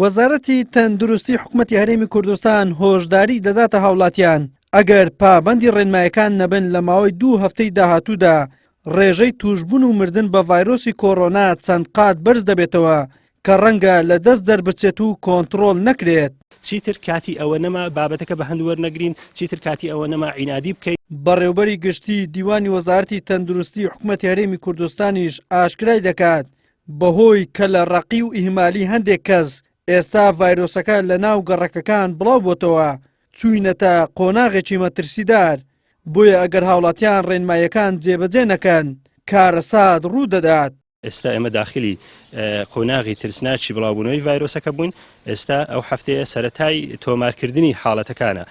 وەزارەتی تەندروستی حکومەتی هەرێمی کوردستان هۆشداری دەداتە هاوڵاتیان، ئەگەر پابەندی ڕێنمایەکان نەبن لە ماوەی دوو هەفتەی داهاتوودا ڕێژەی تووشبوون و مردن بە ڤایرۆسی کۆرۆنا چەند قات بەرز دەبێتەوە کە ڕەنگە لە دەست دەربچێت و کۆنتڕۆڵ نەکرێت. چیتر کاتی ئەوە نەما بابەتەکە بە هەند وەرنەگرین، چیتر کاتی ئەوە نەما عینادی بکەین. بەڕێوبەری گشتی دیوانی وەزارەتی تەندروستی حکومەتی هەرێمی کوردستانیش ئاشکرای دەکات، بەهۆی کەلەڕەقی و ئیهمالی هەندێک کەس ئێستا ڤایرۆسەکە لەناو گەڕەکەکان بڵاوبۆتەوە، چووینەتە قۆناغێکی مەترسیدار، بۆیە ئەگەر هاوڵاتیان ڕێنماییەکان جێبەجێ نەکەن کارەسات ڕوودەدات. ئێستا ئێمە داخلی قۆناغی ترسناکی بڵاوبوونەوەی ڤایرۆسەکە بووین، ئێستا ئەو هەفتەیە سەرەتای تۆمارکردنی حاڵەتەکانە.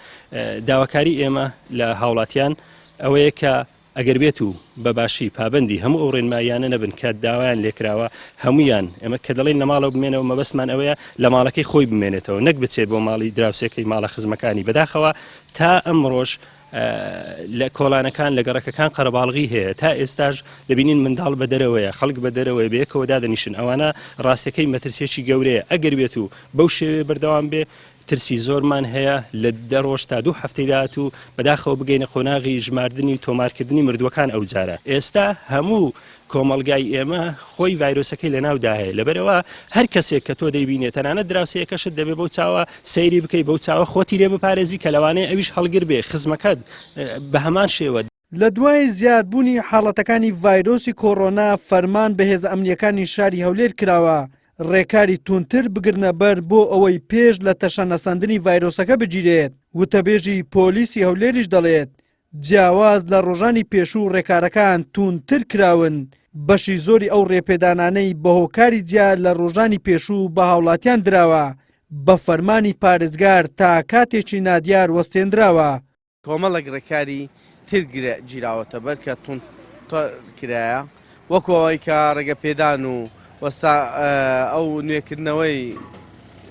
داواکاری ئێمە لە هاوڵاتیان ئەوەیە کە ئەگەر بێت و بە باشی پابەندی هەموو ئەو ڕێنماییانە نەبن کە داوایان لێکراوە، هەموویان، ئێمە کە دەڵێین لە ماڵەوە بمێنەوە مەبەستمان ئەوەیە لە ماڵەکەی خۆی بمێنێتەوە نەک بچێت بۆ ماڵی دراوسێکەی ماڵە خزمەکانی، بەداخەوە تا ئەمڕۆش لە کۆڵانەکان لە گەڕەکەکان قەرەباڵغی هەیە تا ئێستاش دەبینین منداڵ بە دەرەوەیە خەڵک بە دەرەوەی بەیەکەوە دادەنیشن ئەوانە ڕاستەکەی مەترسیەکی گەورەیە ئەگەر بێت و بەو شێوەیە بەردەوام بێ ترسی زۆرمان هەیە لە دە ڕۆژ تا دوو هەفتەی داهاتوو بەداخەوە بگەینە قۆناغی ژماردنی تۆمارکردنی مردووەکان ئەو جارە ئێستا هەموو کۆمەڵگای ئێمە خۆی ڤایرۆسەکەی لەناودا هەیە لەبەرئەوە هەر کەسێک کە تۆ دەیبینێ تەنانەت دراوسێیەکەشت دەبێ بەو چاوە سەیری بکەی بەو چاوە خۆتی لێ بپارێزی کە لەوانەیە ئەویش هەڵگر بێ خزمەکەت بە هەمان شێوە. لە دوای زیادبوونی حاڵەتەکانی ڤایرۆسی کۆڕۆنا فەرمان بە هێزە ئەمنییەکانی شاری هەولێر کراوە ڕێکاری توندتر بگرنە بەر بۆ ئەوەی پێش لە تەشەنەسەندنی ڤایرۆسەکە بگیرێت، وتەبێژی پۆلیسی هەولێریش دەڵێت، جیاواز لە ڕۆژانی پێشوو ڕێکارەکان توندتر کراون، بەشی زۆری ئەو ڕێپێدانانەی بە هۆکاری جیا لە ڕۆژانی پێشوو بە هاوڵاتیان دراوە، بە فەرمانی پارێزگار تا کاتێکی نادیار وەستێندراوە. کۆمەڵێک ڕێکاری تر گیراوەتە بەر کە توندتر کرایە، وەکو ئەوەی کە ڕێگەپێدان و وەستا ئەو نوێکردنەوەی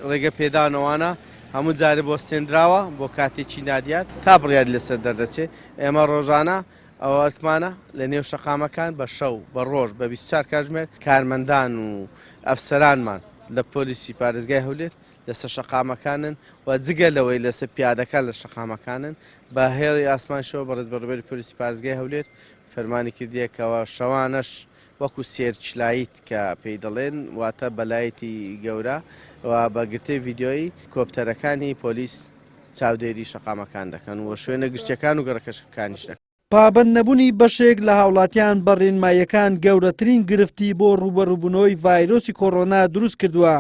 ڕێگە پێدانەوانە هەموو جارێ بۆستێندراوە بۆ کاتێکی نادیار تا بڕیاری لەسەر دەردەچێت ئێمە ڕۆژانە ئەوە ئەرکمانە لە نێو شەقامەکان بە شەو بە ڕۆژ بە 24 کاتژمێر کارمەندان و ئەفسەرانمان لە پۆلیسی پارێزگای هەولێر لەسەر شەقامەکانن و جگە لەوەی لەسەر پیادەکان لە شەقامەکانن بە هێڵی ئاسمانشەوە بەڕێز بەڕێوەبەری پۆلیسی پارێزگای هەولێر فەرمانی کردیە کەوا شەوانەش وەکو searchlight کە پێی دەڵێن واتە بە light ی گەورە و بە گرتەی ڤیدیۆیی کۆپتەرەکانی پۆلیس چاودێری شەقامەکان دەکەن و شوێنە گشتیەکان و گەڕەکەکانیش دەکەن. پابەند نەبونی بەشێک لە هاوڵاتیان بە ڕێنماییەکان گەورەترین گرفتی بۆ ڕوبەڕوبونەوەی ڤایرۆسی کۆڕۆنا دروست کردوە،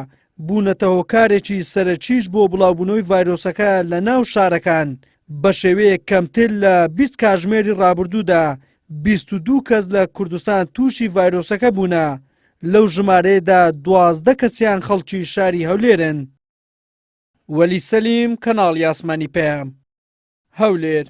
بونەتە هۆکارێکی سەرەکیش بۆ بڵاوبونەوەی ڤایرۆسەکە لە ناو شارەکان، بەشێوەیەک کەمتر لە 20 کاژمێری ڕابردوودا 22 کەس لە کوردستان تووشی ڤایرۆسەکە بوونە، لەو ژمارەیەدا 12 کەسیان خەڵکی شاری هەولێرن. وەلی سەلیم، کەناڵی ئاسمانی پەیام، هەولێر.